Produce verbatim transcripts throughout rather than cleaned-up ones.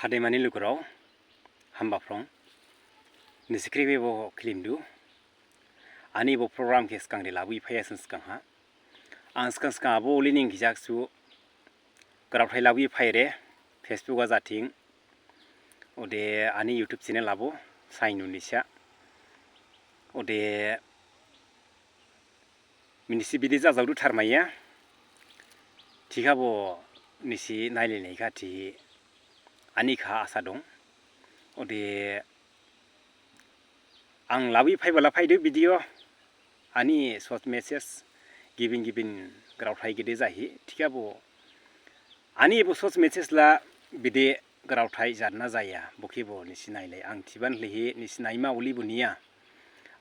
Ademani lugurao, hamba phrong. Nisi khrip ebo khlimdu. Ani ebo program khe sgang de labu phaiya sin sgang ha. Ang sgang sgang abo uli ning gijak su graothai labu phaire. Facebook ha jathing. Ode ani YouTube channel abo sainu nisa. Ode minisi bidi jajaodu tharmaiya. Thikhabo nisi nailai naikha thi ani kha asa dong. Ode ang labu phaibala phaidu video. Ani short message gibin gibin graothai gede jahi. Thikhabo ani ebo short message la bede graothai jatna jaya. Bo khebo nisi nailai. Ang thiban lehi nisi naima ulibo niya.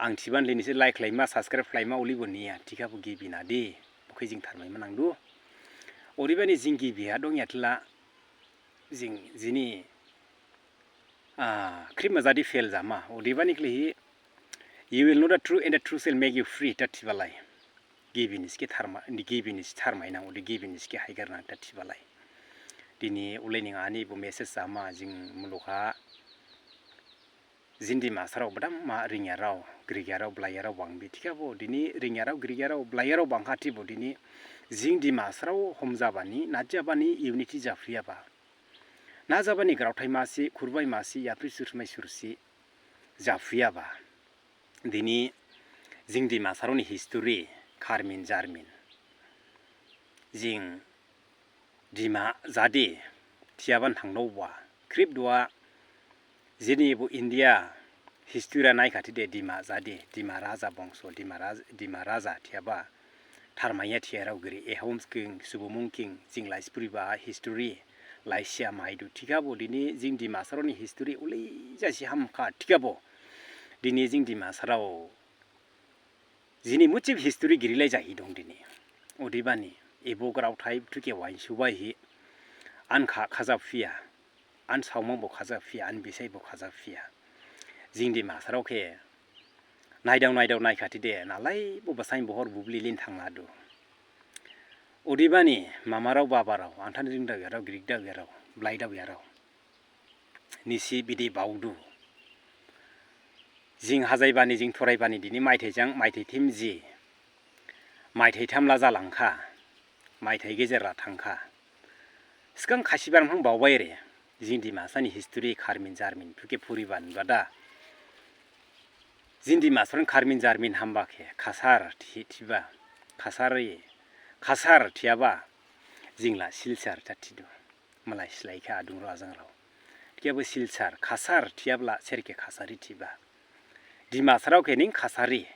Ang thiban lehi nisi like khlaima, subscribe khlaima ulibo niya. Thikhabo gibi nadi. Bo khe jing tharmaima nangdu. Odebani jing gibi ha dongya thila jing jini, ah, khrip ma jadi fail jama. Odebani khlaihi, "You will know the truth and the truth shall make you free," ta thibalai. Gibi nisi khe tharma, gibi nisi tharmai nang, ode gibi nisi khe haigar nang ta thibalai. Dini ulai ning ani bo message jama jing mulukha jini Dimasarao badam ma ringyarao, grikyarao, blaiyarao bangbi thikhabo dini ringyarao, grikyarao, blaiyarao bangkha thibo dini jing Dimasarao homjabani, najabani unity japhuyaba. Najabani graothai masi, khurbai masi, yapri surmai sursi japhuyaba. Dini jing Dimasarao ni history, kharmin jarmin. Jing Dima jadi thiyaban thangdaoba. Khrip duha jini bo India history ha naikha thide Dima jadi, Dima raja bongso, Dima raj-, Dima raja thiyaba. Tharmaiya thiyarao giri, Ahom king, Subomung king, jing laisi phuriba history, laisi ha maidu. Thikhabo dini jing Dimasarao ni history ulai jasi hamkha thikhabo. Dini jing Dimasarao jini musi history girilai jahi dong dini. Odebani, ebo graothai buthu khe wainsubai hi, an kha khajaphuya, an saomang bo khajaphuya, an bisai bo khajaphuya. Jing Dimasarao khe naidao naidao naikha thide, nalai bo basain bohor bubli lin thangladu. Odebani, mamarao babarao, anthane ringdaoyarao, grikdaoyarao, blaidaoyarao. Nisi bidi baodu. Jing hajaibani, jing thoraibani dini maithai jang, maithai thimji. Maithai thamla jalangkha. Maithai gejer la thangkha. Sgang khasibar mphang baobaire. Jing Dimasa ni history kharmin jarmin phukhe phuriba nubada. Jing Dimasarao ni kharmin jarmin hamba khe khasar thi-, thiba. Khasari, khasar thiyaba. Jingla Silchar ta thidu. Malai slaikha adungrao ajangrao. Thikhabo Silchar, khasar thiyabla serkhe khasari thiba. Dimasarao khe ning khasari.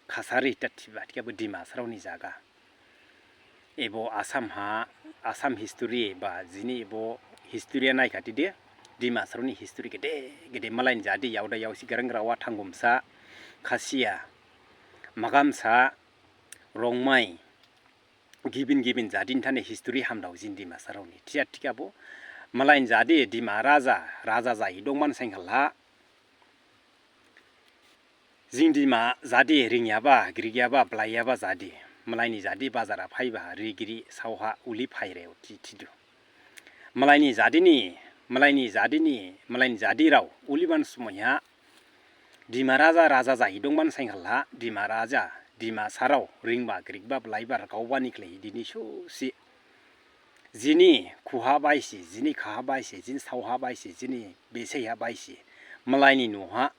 Khasari ta thiba, thikhabo Dimasarao ni jaga. Ebo Assam ha, Assam history ba jini ebo history ha naikha thide, Dimasarao ni history gede, gede malai ni jadi yaoda yaosi garang rawa Thangumsa, Khasia, Magamsa, Rongmai, gibin gibin jadi ni thane history hamdao jing Dimasarao ni. Thiya thikhabo, malai ni jadi Dima raja, raja jahi dongman saingkhala. Jing Dima jadi ringyaba, grikyaba, blaiyaba jadi. Malai ni jadi bazar ha phaiba, ri giri saoha uli phaire thi-, thidu. Malai ni jadi ni, malai ni jadi ni, malai ni jadirao, uliban sumaiha, Dima raja, raja jahi dongban saingkhala, Dima raja, Dimasarao, ringba, grikba, blaiba, rgaoba ni khlaihi dini susi. Jini khuha baisi, jini khaha baisi, jini saoha baisi, jini besaiha baisi. Malai ni noha,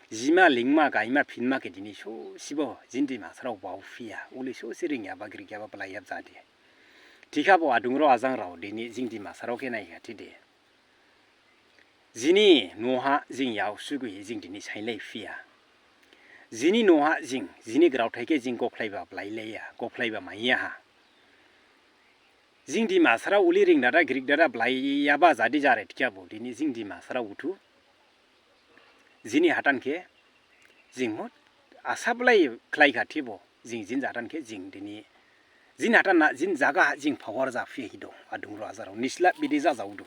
jima, lingma, gaima, phinma khe dini susibo, jing Dimasarao baophiya, uli susi ringyaba, grikyaba, blaiyaba jadi. Thikhabo adungrao ajangrao, dini jing Dimasarao khe naikha thide. Jini noha jing yaosugui jing dini sainlaiphiya. Jini noha jing, jini graothai khe jing gokhlaiba blailaiya, gokhlaiba maiyaha. Jing Dimasarao uli ringdada, grikdada, blaiyaba jadi jare thikhabo, dini jing Dimasarao buthu. Jini hathan khe, jing mo, asa blai khlaikha thibo, jing jini hathan khe, jing dini, jini hathan na, jini jaga, jing power japhuya hi dong, adungrao ajangrao, nisila bidi jajaodu.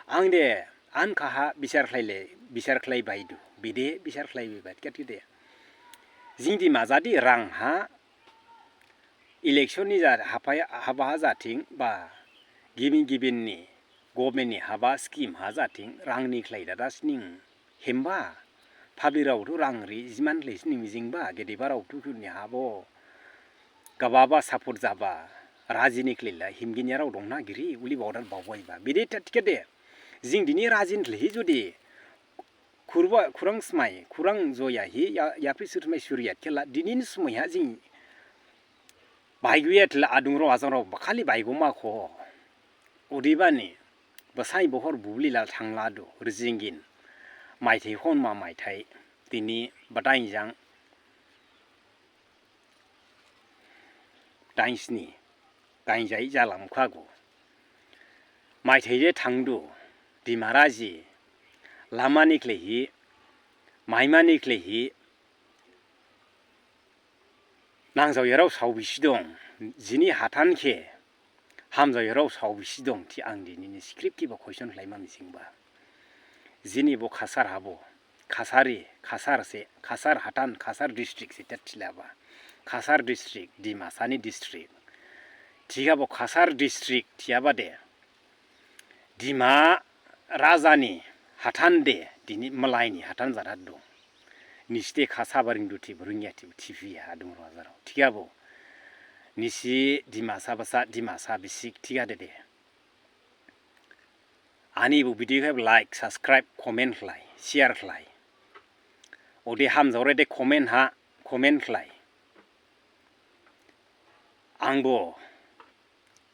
Ang de, an khaha bisar khlaile, bisar khlaibaidu, bidi bisar khlaibai kha thide. Jing Dima jadi rang ha, election ni ja haphai-, habaha jathing ba gibin gibin ni Government ni haba scheme ha jathing rang ni khlai dada sining hemba. Public rao thu rang ri jiman khlai sining mijingba gedeba rao thu khuni habo. Gababa support jaba raji ni khlai la himginya rao dongna giri uli baodar baobaiba. Bede ta thikhade. Jing dini raji ni khlai hi jodi khurba khurang smai, khurang joya hi ya, yapri sur smai suriya thikhala dini ni smai ha jing baiguya thila adung rao ajang rao bakhali baigoma kho. Odebani, basai bohor bubli la thangladu, rijingin. Maithai honma maithai, dini badain jang. Dain sni, dain jai jalam khagu. Maithai je thangdu, Dima raji, lama ni khlaihi, maima ni khlaihi, nangjaoyarao saobisi dong, jini hathan khe, hamjaoyarao saobisi dong, thi ang dini ni script khe bo question khlaima mijingba. Jini bo Khasar habo, Khasari, Khasar se, Khasar hathan, Khasar district se ta thilaba. Khasar district, Dimasa ni district. Thikhabo Khasar district thiyaba de. Dima raja ni hathan de, dini malai ni hathan jada dong. Nisi de khasa baring du thi, baring ya thi, T V ha adung rao ajang rao. Thikhabo. Nisi Dimasa basa, Dimasa bisik, thikhade de. Ani bo video khe like, subscribe, comment khlai, share khlai. Ode hamjaore de comment ha, comment khlai. Angbo,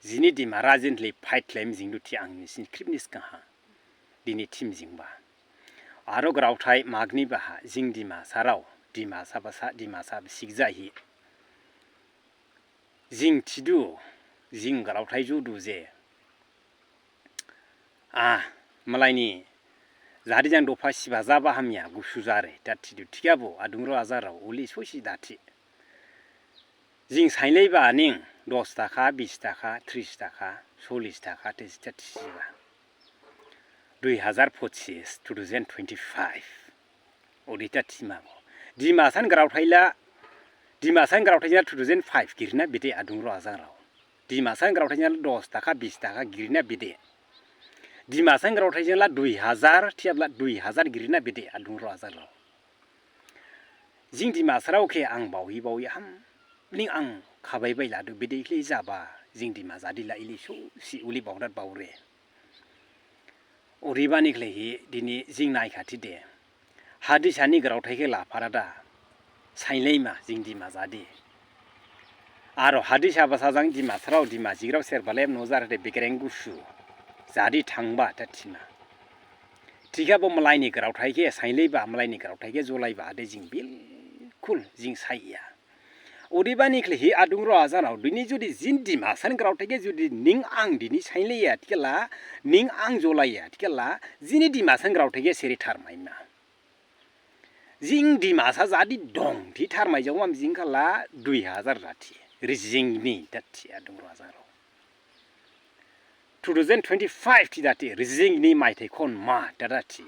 jini Dima raji ni khlai fight khlai mijingdu thi ang nisi ni script ni sgang ha. Dini thim jingba. Aro graothai magni baha, jing Dimasa rao, Dimasa basa, Dimasa bisik jahi. Jing thidu, jing graothai judu je. Ah, malai ni jadi jang dopha siba jaba hamya gusu jare, ta thidu thikhabo, adung rao ajang rao, uli sosi da thi. Jing sainlaiba ning, dos taka, bis taka, tris taka, solis taka, tesi ta thisiba. Dui hazar pochis, two thousand twenty-five. Odita thima bo. Dimasa ni graothai la, Dimasa ni graothai la two thousand five girina bede adung rao ajang rao. Dimasa ni graothai la dos taka, bis taka girina bede. Dimasa ni graothai la dui hazar, thiyabla dui hazar girina bede adung rao ajang rao. Jing Dimasa rao khe ang baohi baohi ham, ning ang khabai bai ladu bede khlai jaba, jing Dima jadi la ili sosi uli baodat baore. Odebani khlaihi dini jing naikha thi de. Hadisa ni graothai khe lapha dada. Sainlaima jing Dima jadi. Aro hadisa basa jang Dimasa rao Dima jigrao serbalem no jar de begreng gusu. Jadi thangba ta thima. Thikhabo malai ni graothai khe sainlaiba, malai ni graothai khe jolaiba de jing bilkul jing saiya. Odebani khlaihi adung rao ajang rao dini judi jin Dimasa ni graothai khe judi ning ang dini sainlaiya thikhala, ning ang jolaiya thikhala, jini Dimasa ni graothai khe sere tharmaima. Jing Dimasa jadi dong thi tharmai jangma mijing khala dui hazar da thi. Rijing ni da thi adung rao ajang rao. Two thousand twenty-five thi da thi, rijing ni maithai khon ma da da thi.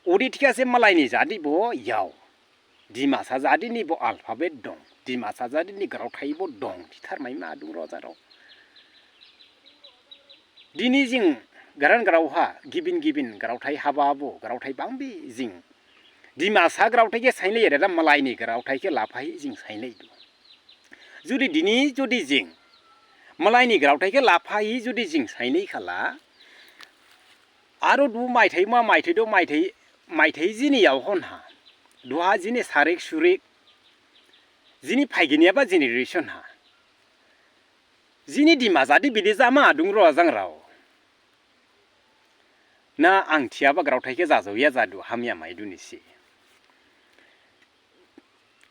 Ode thikhase malai ni jadi bo yao. Dimasa jadi ni bo alphabet dong. Dimasa jadi ni graothai bo dong. Thi tharmaima adung rao ajang rao. Dini jing garan graoha, gibin gibin graothai haba bo, graothai bangbi jing. Dimasa graothai khe sainlaiya dada malai ni graothai khe laphahi jing sainlaidu. Judi dini judi jing. Malai ni graothai khe laphahi judi jing sainlai khala. Aro du maithai ma maithai do maithai, maithai jini yao hon ha. Duha jini sarik surik. Jini phaiginyaba generation ha. Jini Dima jadi bede jama adung rao ajang rao. Na ang thiyaba graothai khe jajaoya jadu hamya maidu nisi.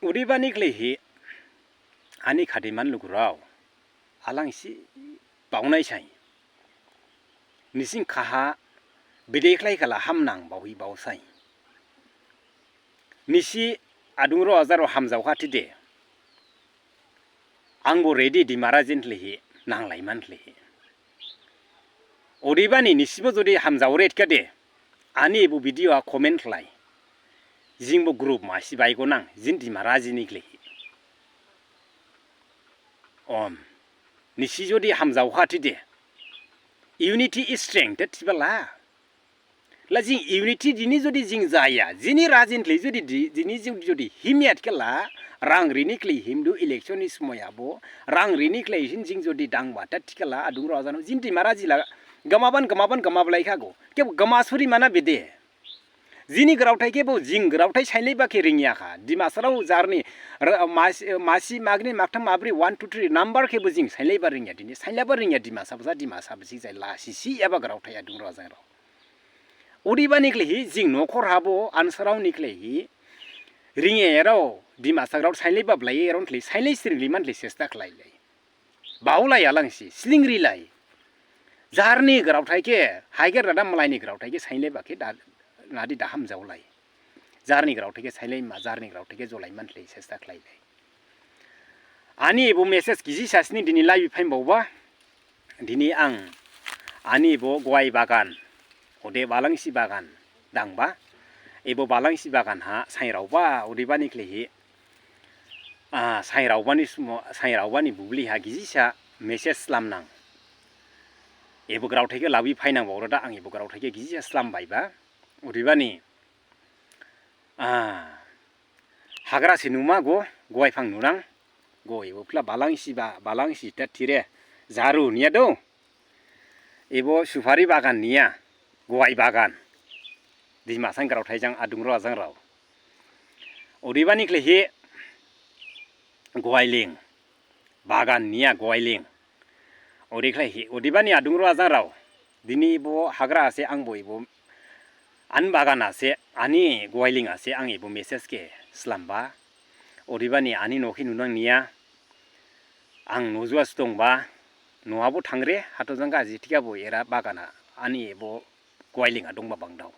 Odebani khlaihi ani khadiman lugurao. Alang isi baonai sai. Nising khaha bede khlai khala hamnang baohi baosai. Nisi adung rao ajang rao hamjaokha thi de. Angbo ready Dima raji ni khlaihi, nanglaima ni khlaihi. Odebani nisibo judi hamjaore thikhade, ani ebo video ha comment khlai. Jingbo group masi baigonang, jin Dima raji ni khlaihi. Om. Nisi judi hamjaokha thi de. Unity is strength, thiba la. La jing unity dini jodi jing jaya, jini rajin khlai jodi di, dini jing jodi himya thikhala, rang rini khlai himdu election ni somoyabo, rang rini khlai hin jing jodi dangba, ta thikhala adung rajano, jin Dima raji la, gamaban, gamaban, gamablai khago. Khe gama suri mana bede. Jini graothai khebo jing graothai sainlaiba khe ringya kha. Dimasarao jarni ra-, mas-, masi magni maktham mabri one two three number khebo jing sainlaiba ringya dini. Sainlaiba ringya Dimasa basa Dimasa basi jai la sisi eba graothai adung rajang rao. Odebani khlaihi jing nokhor habo ansarao ni khlaihi ringya erao Dimasa grao sainlaiba blai erao khlai sainlai sringli man khlai sesta khlailai. Baolai alangsi, slingrilai. Jarni graothai khe, haiger dada malaini graothai khe sainlaiba khe da, nadi da hamjaolai. Jarni graothai khe sainlaima, jarni graothai khe jolaiman khlai sesta khlailai. Ani ebo message gijisa sni dini live phaimbaoba, dini ang, ani ebo guai bagan, ode balangsi bagan, dangba, ebo balangsi bagan ha sainraoba, odebani khlaihi, ah, sainraobani sumo, sainraobani bubli ha gijisa message slamnang. Ebo graothai khe labi phainang baorada ang ebo graothai khe gijisa slambaiba. Odebani, ah, hagra se numa go, guai phang nunang, go ebo phla balangsi ba, balangsi ta thire, jaru niya do. Ebo supari bagan niya, guai bagan. Dimasa graothai jang adung rajang rao. Odebani khlaihi guailing, bagan niya guailing. Ode khlaihi, odebani adung rajang rao. Dini ebo hagra ase angbo ebo an bagan ase, ani guailing ase ang ebo message khe slamba. Odebani ani nokhe nunang niya. Ang nojuas dongba, nohabo thangre, hato jang gaji thikhabo era bagana, ani ebo guailing adongba bangdao.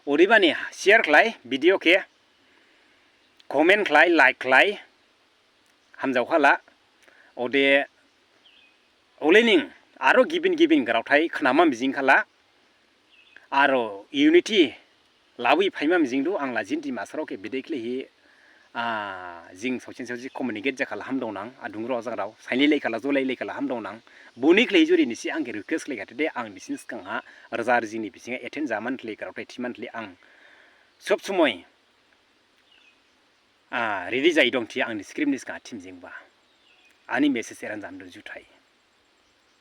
Odebani share khlai, video khe, comment khlai, like khlai, hamjaokhala, ode, olening, aro gibin gibin graothai khnama mijingkhala, aro unity labi phaima mijingdu, ang la jin Dimasarao khe bede khlaihi, ah, jing saosin saosi communicate jakhala hamdaonang, adung rajang rao, sainlai laikhala, jolai laikhala hamdaonang, boni khlaihi jodi nisi ang khe request khlai kha thide, ang nisi sgang ha, raja rajini bising ha attend jaman khlai, graothai thiman khlai ang, sob somoi, ah, ready jai dong thi ang ni script ni sgang ha thimjingba. Ani message eran jamdu juthai.